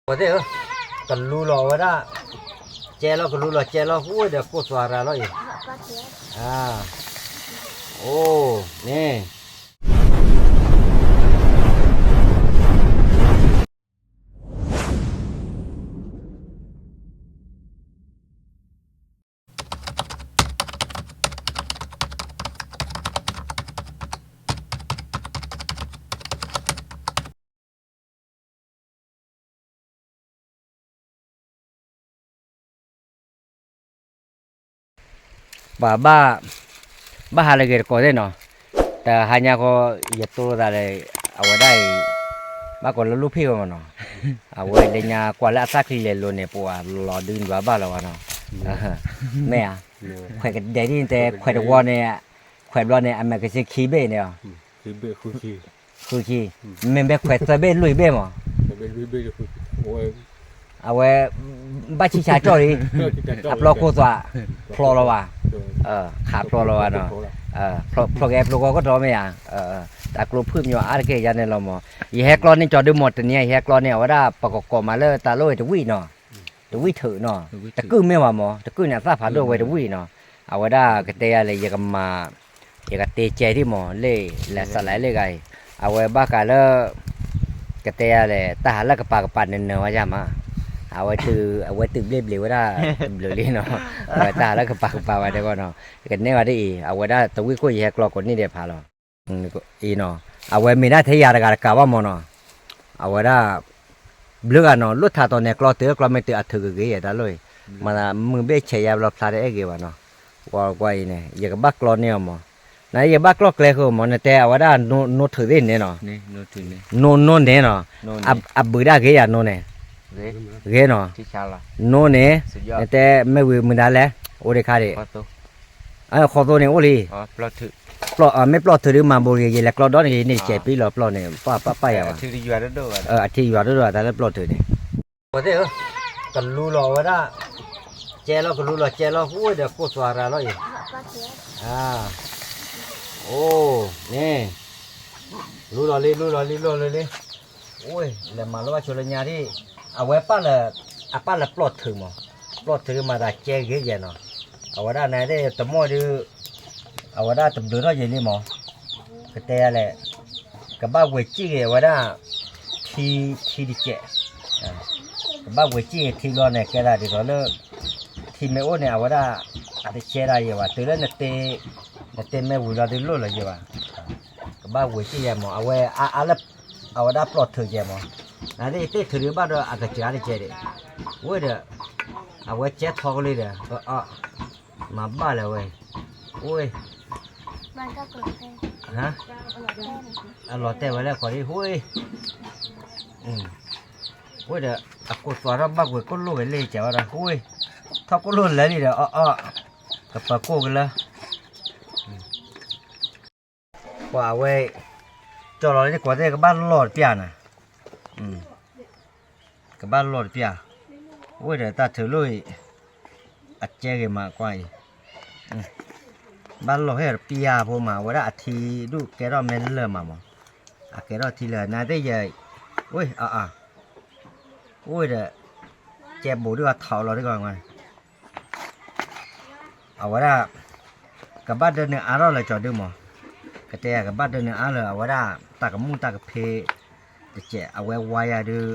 ပှၤသ့ၣ်ဧၢ, ကလူလီၤဝဲဒၣ်, ကဲလီၤ ကလူလီၤကဲလီၤ ဃိဒီးကိၢ်သွါရၤလီၤအံၤ, အိၣ်န့ၣ် ပှၤဘၣ်, ဘၣ်ဟးလၢဂ့ၤတကိးသ့ၣ်နီၤ, တဟါညါဃီ ယတိၢ်သးလၢ အဝဲဒၣ်အံၤ ဘၣ်ကိးလၢလူၢ်ဖံၣ်ဝဲမးနီၤ, အဝဲလၢညါကွၢ်လၢအသၣ်ချံလဲၤလိၤန့ၣ် ပှၤလီၤဒုးဒွးဘၣ်လီၤဝဲနီၤ, မ့ၢ်ဧါ, ခွဲးကဒဲးဒ်တဲ ခွဲးတဝီန့ၣ်, ခွဲးဘျီန့ၣ် အမဲာ်ကစ့ခံဘ့ၣ်န့ၣ် ဃုခံ, မ့မ့ၢ်ခွဲးသၢဘ့ၣ်လွံၢ်ဘ့ၣ်မး, အဝဲ, ဘၣ်ဆံၣ်ဆါကၠီၣ်လံ, အပျီခိၣ်သွါ, ဖျိလီၤဘၣ်, ခးဖျိလီၤဘၣ်နီၤ, ဖျိကဲဖျိကီကတီၢ်မ့ၢ်ဧါ, တၢ်ကျိဖုၣ်မညီအါတက့ၢ်ယါန့ၣ်လီၤမး, ယဟဲကျီန့ၢ်ကၠီဒုမးတနံၤ ယဟဲကျီန့ၢ် အဝဲဒၣ်ပကကိးမးလၢတၢ်လိၣ်ဝဲတဝံၣ်နီၤ, တဝံၣ်ထုးနီၤ, တကုၢ်မ့ၢ်ဘၣ်မး တကုၢ်န့ၣ်အသၣ်ဖးဒိၣ်ဝဲတဝံၣ်နီၤ, အဝဲဒၣ်ကတဲယၤလဲၣ် ယကမၤ ယကတ့ကဲဒံးမး လၢလဲၤစးလဲၣ်လၢဂၤအံၤ, အဝဲဘၣ်ဃးလၢ ကတဲယၤလဲၣ် တၢ်ဟးလၢကပၤကပၤနၢၤနၢၤဝဲယၤမး, အဝဲ, အဝဲတုၤဘျ့ဘျ့ဝဲဒၣ်တဘျုးလံနီၤ, အဝဲတၢ်ဟးလၢကပၤကပၤဝဲဒၣ်ဂီၢ်နီၤ, ကနဲဝဲဒ်အံၤ အဝဲဒၣ်တဝံၣ်ခိၣ်ယဟဲကျီကိးနံၣ်ဒဲးဖးလီၤ, အံၤနီၤ, အဝဲမ့ၢ်ဒၣ်ထဲယၤတဂၤတကးဘၣ်မးနီၤ, အဝဲဒၣ် ဘျုးဂၤနီၤ လိၣ်ထးတီၤန့ၣ် ကျီတုၤကျီမ့ၢ်တုၤအထုးကဂ့ၤယဲတၢ်လိၣ်အံၤ, မၤသးမုာ်ဘ့ၣ်ဆဲးယါဘျီဖျါတအဲၣ်ဂ့ၤဘၣ်နီၤ, ကွၢ်ကွၢ်အံၤန့ၣ် ယကဘၣ်ကျီန့ၢ်အီၤမး, နယကဘၣ်ကျီကျဲဃိမး နတဲအဝဲဒၣ်နိထုးသ့ၣ်န့ၣ်နီၤ, နိနိန့ၣ်နီၤ, အဘုးဒၣ်ဂ့ၤယၤနိန့ၣ်, ဂ့ၤနီၤ, နိန့ၣ်, နတဲမ့ၢ်ဝံၤမုၢ်ဒၣ်လဲၣ်, အိၣ်ဒံးခါဒံး, ဃီသိန့ၣ်အိၣ်လံ, မ့ၢ်ပျီၢ်ထုးဒုးမၤဘိးဂ့ၤ ယလဲၤကျီဒီန့ၣ် ယန့ၢ်စဲးပံလီၤပျီၢ်န့ၣ် ပၢ်ပၢ်ယၤဘၣ်, အထံယွၤတဒိၣ်ဘၣ်တၢ်လၢပျီၢ်ထုးန့ၣ်, ပှၤသ့ၣ်ဧၢ, ကလူလီၤဝဲဒၣ်, ကဲလီၤကလူလီၤကဲလီၤ ဃိဒီးကိၢ်သွါရၤလီၤအံၤ, အိၣ်န့ၣ်, လူလီၤလံ လူလီၤလံ လူလီၤလံ, အိၣ် လဲၤမၤလိဘၣ်ဆိလၢညါဒံး, အဝဲပၢ်လၢ, အပၢ်လၢပျီၢ်ထုးမး, ပျီၢ်ထုးဒုးမၤသးကဲဂ့ၤယဲနီၤ, အဝဲဒၣ်နသ့ၣ်တမီၢ်ဒုး, အဝဲဒၣ်တဘျုးထီၣ်ယဲလံမး, ကတဲယၤလဲၣ်, ကဘၣ်ဝဲၤစံၣ်ဂ့ၤအဝဲဒၣ်, ထံ, ထံတစဲး, ကဘၣ်ဝဲၤစံၣ်ဂ့ၤထံဘျီန့ၣ် ကဲသးဒ်သိးလၢ, ထံမ့ၢ်အိၣ်န့ၣ် အဝဲဒၣ်, အတကဲဒၣ်ယဲဘၣ် တုၤလၢနတ့, နတ့မ့ၢ်ဝံၤလီၤဒုးလိၣ်လီၤယဲဘၣ်, ကဘၣ်ဝဲၤစံၣ်ယဲမး အဝဲအါအါလၢ, အဝဲဒၣ်ပျီၢ်ထုးယဲမး, နသ့ၣ်သ့ၣ်ထုးဒုးဘၣ်ဒီးအကစၢ်တကဲဒံး, ဝဲဒီး, အဝဲကဲထီကလံဒီး, မၤဘၣ်လၢၤဝဲ, အိၣ် အလီၤတဲာ်ဝဲလၢခီဒံး ဟူ, ဝဲဒီး, အကိၢ်သွါထီၣ်ဘၣ်ကွံာ်ကိၣ်လိၣ်ဝဲလၢကဲဝဲဒီး ဟူ, ထီၣ်ကိၣ်လိၣ်လၢာ်လံဒီး အီၣ်အီၣ်, ကပၢၤကိၢ်ကလၢ, ပှၤအဝဲ, ကၠီလီၤလၢတကိးသ့ၣ်ကဘၣ်လီၢ်တပျၢ်နၤ, ကဘၣ်လီၢ်တပျၢ်, ဝဲဒီးတၢ်ထုးလိၣ်အံၤ, အကဲဂ့ၤမးကွၢ်အံၤ, ဘၣ်လီၢ်ဟဲတပျၢ်ဖိမး အဝဲဒၣ်အထံဒုးကဲထီၣ်မ့ၢ်လၢာ်မးမး, အကဲထီၣ်ထံလၢာ် နသ့ၣ်ယဲ, ဝဲအအါ, ဝဲဒီး, ကဲဘိးဒုးအထီၣ်လီၤတဂီၢ် အဝဲဒၣ်, ကဘၣ်ဒၢနုာ်အါထီၣ်လၢကၠီဒုမး, ကတဲယၤကဘၣ်ဒၢနုာ်အါလၢအဝဲဒၣ်, တၢ်ကမူၣ်တၢ်ကဖ့, တစဲး အဝဲဝါယၤဒုး,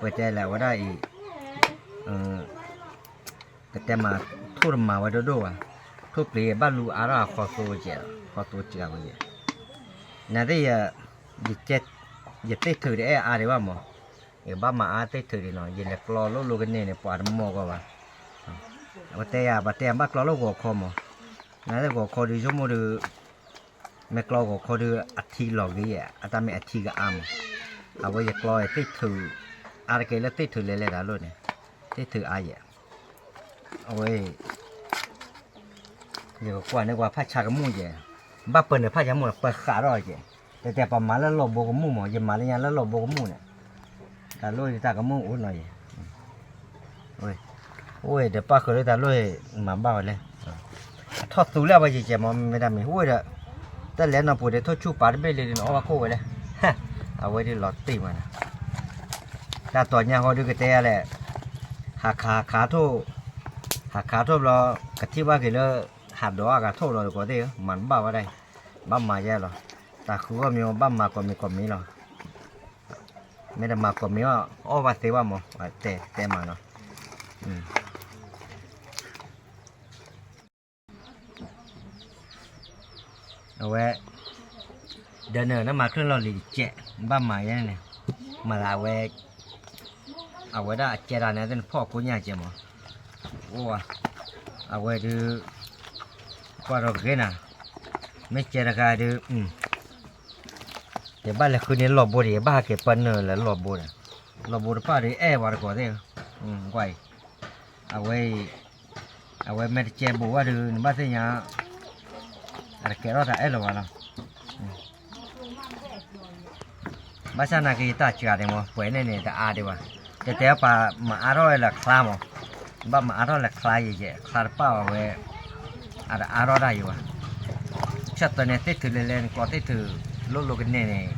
ပတဲလဲၣ်အဝဲဒၣ်အံၤ, ကတဲမး, ထိၣ်တမၤဝဲဒိၣ်ဒိၣ်ဘၣ်, ထိၣ်ပျံၤဘၣ်လူၤအါထီၣ်ဃီသိကဲး, ဃီသိကဲးဝဲယဲ, နသ့ၣ်ယဲ, ယသ့ၣ်ထုးတအဲၣ်အါဒံးဘၣ်မး, ယကဘၣ်မၤအါသ့ၣ်ထုးဒံးနီၤ ယလဲၤကျီလိၣ်လိကန့ၢ်န့ၣ် ပှၤတမီၢ်ဂီၢ်ဘၣ်, ပတဲယၤ ပတဲဘၣ်ကျီလိၣ်ဂီၤခီမး, နသ့ၣ်ဂီၤခီဒုးဆိကမိၣ်ဒုး, မ့ၢ်ကျီဂီၤခီဒုးအထံလီၤဂ့ၤယဲ အတၢ်မ့ၢ်အထံကအါမး, အဝဲယကျီသ့ၣ်ထုး, အါတက့ၢ်လၢသ့ၣ်ထုးလဲၤလဲၤတၢ်လိၣ်န့ၣ်, သ့ၣ်ထုးအါယဲ, အဝဲ ယကကွၢ်န့ၢ်ကွၢ်ဖးဆါကမူၣ်ယဲ, ဘၣ်ပၢၤန့ၣ်ဖးဆါကမူၣ်န့ၣ် ပၢၤဃးထီၣ်ယဲ, တဲတဲပှၤမၤလၢလီၢ်ဘိကမူၣ်မး ယမၤလၢညါလၢလီၢ်ဘိကမူၣ်န့ၣ်, တၢ်လိၣ်တၢ်ကမူၣ်အိၣ်နီၤယဲ, အိၣ်ဒီးပၣ်ဃုာ်လၢတၢ်လိၣ်, မၤဘၣ်ဝဲလဲၣ်, အထီၣ်သူလၢအဝဲယဲကဲမး မ့ၢ်တၢ်မံၤအိၣ်ဒီး, တၢ်လဲၤနီၢ်ပူၤဒီးထိၣ်ဆူၣ်ပာ်တဘ့ၣ်လံဒီးနအီၣ်ဘၣ်ခိၣ်ဝဲလဲၣ်, အဝဲဒ်လီၤတံၢ်မးနၤ တၢ်တီၤညါဃီဒုးကတဲယၤလဲၣ်, ဟးခး ဟးခးထိၣ်, ဟးခးထိၣ်ဘျီ, ကထံၣ်ဘၣ်က့ၤလၢ ဟးဒိးအဂၤထိၣ်လီၤတကိးသ့ၣ်ဧၢ, မၤတဘၣ်ဝဲဒၣ်အံၤ, ဘၣ်မၤယဲလီၤ, တၢ်ဃုအီၣ်မ့ၢ်ဘၣ်မၤကိးမံၤကိးမံၤလီၤ, မ့ၢ်တမၤကိးမံၤအီၣ် အီၣ်ဘၣ်သ့ဘၣ်မး, တဲတဲမးနီၤ အဝဲ ဒီးနၢ်နမၤချၢၣ်လီၤလံၤတကဲး, ဘၣ်မၤယဲန့ၣ်, မၤသးအဝဲ, အဝဲဒၣ်အကဲတၢ်န့ၣ် သ့ၣ်နဖီၣ်ကိညၢ်ကဲမး, အိၣ်ဝဲ, အဝဲဒုး, ကွၢ်ဒီးဂ့ၤနၤ, မ့ၢ်ကဲတဂၤဒုး, ယဘၣ်လဲၤဃုန့ၢ်လီၢ်ဘိဒီး ယဘၣ်ဟဲက့ၤပၢနုာ်လၢလီၢ်ဘိဒီး, လီၢ်ဘိတဖၣ်ဒုးအဲၣ်ဝဲတကိးသ့ၣ်, ကွၢ်အံၤ, အဝဲအံၤ, အဝဲမ့ၢ်တကဲဘူးဘၣ်ဒုး နဘၣ်သ့ၣ်ညါ, အတကဲထီၣ်တၢ်အဲၣ်လၢၤဘၣ်လီၤ. ဘၣ်ဆၣ်နာ်က့ယတၢ်စှၤန့ၣ်မး ပှဲၤန့ၣ်န့ၣ် တအါဒံးဘၣ်, တဲတဲပှၤမၤအါထီၣ်ဝဲလၢချါမး, ဘၣ်မၤအါထီၣ်လၢချါယဲယဲ ချါတပၣ်ဝဲ, အတအါထီၣ်တၢ်ယံၤဘၣ်, ဆၢသၢန့ၣ်သ့ၣ်ထုးလဲၤလဲၤ နကျီသ့ၣ်ထုး, လိၣ်လိကန့ၢ်န့ၣ်,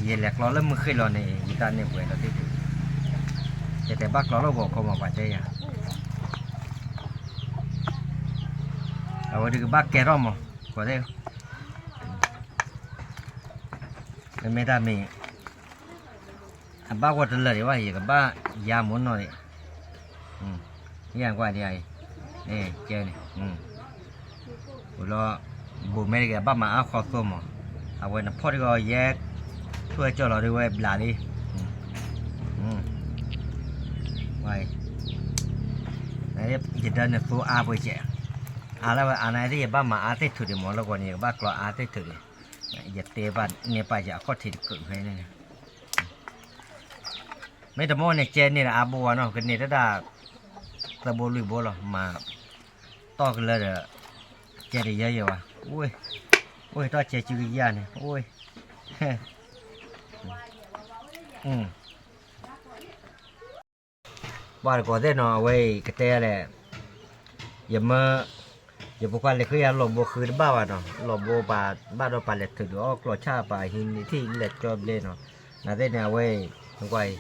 ယလဲၤကျီလၢမုၢ်ဃ့ၢ်လီၤန့ၣ် ယတၢ်န့ၢ်ပှဲၤလီၤသ့ၣ်ထုး, တဲတဲဘၣ်ကျီလၢဂီၤခီမးပှၤတဲယၤ အဝဲဒုးကဘၣ်ကဲထီၣ်မး, ကီသ့ၣ်, မ့မ့ၢ်တၢ်မ့ၢ်, အဘၣ်ဂီၢ်တလၢာ်ဒံးဘၣ် ယကဘၣ်ယါမိၢ်နီၢ်န့ၣ်, ယကွၢ်ဒံးအံၤ, ကဲန့ၣ်, ဝံၤလီၤ, ဘူးမဲတဂ့ၤဘၣ်မၤအါဃီသိမး, အဝဲနဖီၣ်တဂီၤယဲ, ထွဲကၠီၣ်လီၤဒုးဝဲဘျးလံ ယဒၢနသိအါပှဲၤကဲး, အါလၢဝဲအါန့ၣ်သ့ၣ် ယဘၣ်မၤအါသ့ၣ်ထုးဒံးမး လၢဂီၤန့ၣ် ယကဘၣ်ကျီအါသ့ၣ်ထုးဒံး, ယတဲဘၣ်န့ၢ်ပၢ်ယၤအခီၣ်ထံးတကုးဖဲန့ၣ်, မ့ၢ်တမီၢ်န့ၣ် ကဲန့ၢ်ဒီးအါဘိဝဲနီၤ ကန့ၢ်တဒၣ်, သၢဘိလွံၢ်ဘိလီၤ မၤ, တီၢ်ကလၢဒီး, ကဲတယၢယဲဘၣ်, အိၣ်ထီၣ်ကဲစုကယၤန့ၣ်, အိၣ် ပှၤတကိးသ့ၣ်နီၤ အဝဲအံၤကတဲလဲၣ်, ယမၢ, ယဖိခွါလဲၤဃ့ယၤလီၢ်ဘိဃုတဘၣ်ဘၣ်နီၤ လီၢ်ဘိပှၤဘၣ်ဒီးပှၤလဲၤထုးဒုးအီၣ်ကျီၢ်ဆၣ်ပှၤဟံးန့ၢ်ထံၣ်လဲၤကၠီဘျဲနီၤ, နာ်သ့ၣ်န့ၣ် အဝဲအံၤ, နကွၢ်အံၤ,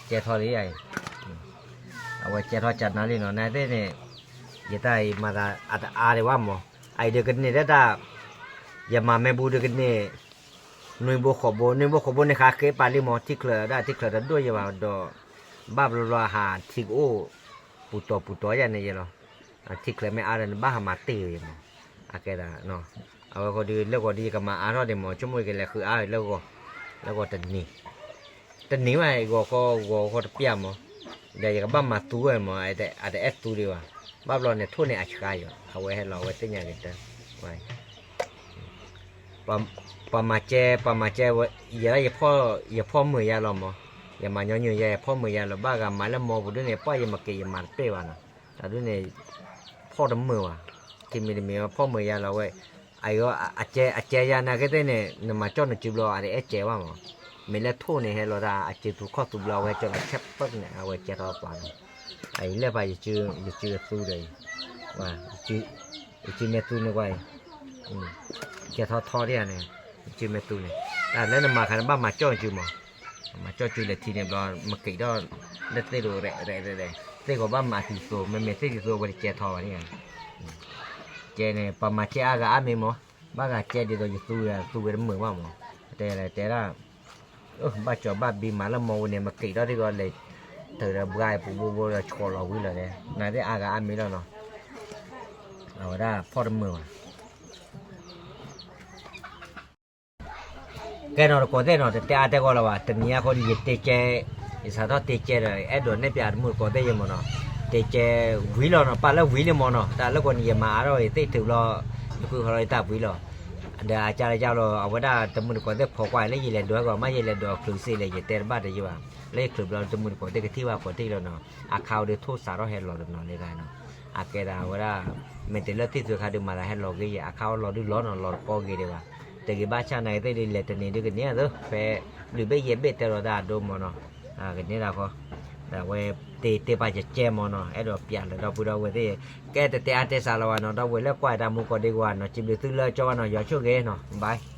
ကဲထီၣ်လံအံၤ, အဝဲကဲထီၣ်ကနါလံနီၤ နာ်သ့ၣ်န့ၣ်, ယတၢ်အံၤမၤသးအတအါဒံးဘၣ်မး, အအံၤဒုးကန့ၢ်ဒၣ်တၢ်, ယမၤမ့ၢ်ဘူးဒုးကန့ၢ် နွံဘိဃိးဘိ နွံဘိဃိးဘိန့ၣ် ဃးဃ့ပာ်လံမး ထံချၢဒၣ်ထံချၢတဒိၣ်ယဲဘၣ်ဒီး, ဘၣ်ဘျီဘျီဟးထံကအိၣ်, ပူၤတီၤပူၤတီၤယဲန့ၣ်ယဲလီၤ, ထံချၢမ့ၢ်အါဒီးနဘၣ်ဟးမၤတ့ၢ်ယဲမး, အကဲဒၣ်, အဝဲဃီဒုးလၢဂီၤဒုးယကမၤအါထီၣ်ဒံးမး ဆိကမိၣ်ယကလဲၤဃုအါလၢဂီၤ, လၢဂီၤတနံၤ, တနံၤဘၣ် ဂီၤဃီဂီၤဃီတပျၢ်မး, ဒီးယကဘၣ်မၤသူဝဲမး အတအဲၣ်သူဒံးဘၣ်, ဘၣ်ဘျီန့ၣ်ထိၣ်န့ၢ်အဆှါယီၤ အဝဲဟဲလီၤအဝဲသ့ၣ်ညါက့ၤတၢ် ပှၤမၤကဲ ပှၤမၤကဲဝဲ, ယဲဒၣ်ယဖီၣ်မုာ်ယါလီၤမး, ယမၤညီနုၢ်ယါ ယဖီၣ်မုာ်ယါလီၤ ဘၣ်ဂၤမၤလၢမီပူၤဒ်န့ၣ် ပှၢ်ယမၤက့ၤယမၤတပ့ၢ်ဘၣ်နီၤ, တၢ်ဒ်န့ၣ် ဖီၣ်တမုာ်ဘၣ်, တမံၤတမံၤဖီၣ်မုာ်ယါလီၤဝဲ, အကဲယါနာ်က့သ့ၣ်န့ၣ် နမၤကၠီၣ်နစုဘျီ အတအဲၣ်ကဲဘၣ်မး, မ့ၢ်လၢထိၣ်န့ၣ် ဟဲလီၤတၢ်အစုသူခီၣ်သူဘျီ အဝဲကၠီၣ်လီၤဆဲးပၢၢ်န့ၣ် အဝဲကဲထီၣ်ပှၤန့ၣ်, အအံၤလၢပှၤ ယစုမ့ၢ်သူဒီးအံၤ ယစုမ့ၢ်သူန့ၣ်ကွၢ်အံၤ, ကဲထီၣ်ထီဒံးန့ၣ်, ယစုမ့ၢ်သူန့ၣ်, တၢ်လၢနမၤခါန့ၣ် ဘၣ်မၤကၠီၣ်နစုမး, မၤကၠီၣ်စုလဲၤထံန့ၣ်ဘျီ မၤက့ၤထီၣ်လၢသ့ၣ်ဒိၣ်ရဲၣ်ရဲၣ်ရဲၣ်, သ့ၣ်ဂီၤဘၣ်မၤသံသိး မ့မ့ၢ်သ့ၣ်ဒ်သိးဝဲတကဲထီၣ်ဘၣ်န့ၣ်, ကဲန့ၣ် ပှၤမၤကဲအါဂၤအါမ့ၢ်မး, ဘၣ်ဂၤကဲဒ်သိးယသူဝဲ သူဝဲတမုာ်ဘၣ်မး, တဲတဲဒၣ် ဘၣ်ကၠီၤဘၣ်ဘံမၤလၢမီဝဲန့ၣ် မၤက့ၤထီၣ်ထံဂီၤလဲၤ, ထုးဒီးဘှါပူၤဘိဘိဒီးဆီၣ်လီၤဝံၤလီၤန့ၣ် နာ်သ့ၣ်အါဂၤအါမ့ၢ်လီၤနီၤ, အဝဲဒၣ်ဖီၣ်တမုာ်ဘၣ် ကဲနီၤတကိးသ့ၣ်နီၤ တတဲအါတဲဂီၢ်လၢၤဘၣ် တနံၤအံၤဃီဒီးယတဲကဲ, ယစးထီၣ်တဲကဲဒီး အဲၣ်ဒိးနဲၣ်ပၠးတမုၢ်တကိးသ့ၣ်ယဲမးနီၤ, တဲကဲဝံၤလီၤနီၤ ပၢ်လၢဝံၤလံမးနီၤ တၢ်လၢကီးန့ၣ် ယမၤအါထီၣ်အံၤသ့ၣ်ထုးဘျီ, ယဃုခီလီၤယတၢ်ဝံၤလီၤ, ဒီးအကၢ်လၢကၢ်လီၤ အဝဲဒၣ်တမုၢ်တကိးသ့ၣ်ဖီကွၢ်လၢယလဲၤဒိးဟဲဂီၤ မ့ၢ်ယလဲၤဒိးချုးစ့လဲၣ် ယတဲတဘၣ်တယံာ်ဘၣ်, လၢယချုးဘျီတမုၢ်တကိးသ့ၣ်ကထံၣ်ဘၣ်ကိးထံၣ်လီၤနီၤ, အခါအိၣ်ဒုးထိၣ်စးထီၣ်ဟဲလီၤတနီၤလံဂၤနီၤ, အကဲဒၣ်အဝဲဒၣ် မ့ၢ်တလၢသ့ၣ်သုးခါဒုးမၤသးဟဲလီၤဂ့ၤယဲ အခါအိၣ်လီၤဒုးလီၤနီၤ လီၤတကီဂ့ၤဒံးဘၣ်, တဂ့ၤဘၣ်ဆၣ်နာ်က့သ့ၣ်ဒုး လဲၤတနံၤဒုးကန့ၢ်အသိး ဖဲ လုၢ်ဘ့ၣ်ယဲၢ်ဘ့ၣ်တဲလီၤတၢ်အဒိမးနီၤ, ကန့ၢ်ဒၣ်ဃီ, ဒီးအဝဲတ့တ့ပာ်ကကဲမးနီၤ အဲၣ်ဒိးပၠးလၢဒီပုၢ်ဒီဝဲၢ်သ့ၣ်, ကဲတတဲအါတဲစှၤလီၤဘၣ်နီၤ ဒီပုၢ်ဝဲၢ်လၢကွၢ်တၢ်မူကိးဒံကဝၤနီၤ စံးဘျုးသုလၢကၠီဘၣ်နီၤ ယွၤဆိၣ်ဂ့ၤနီၤ bye.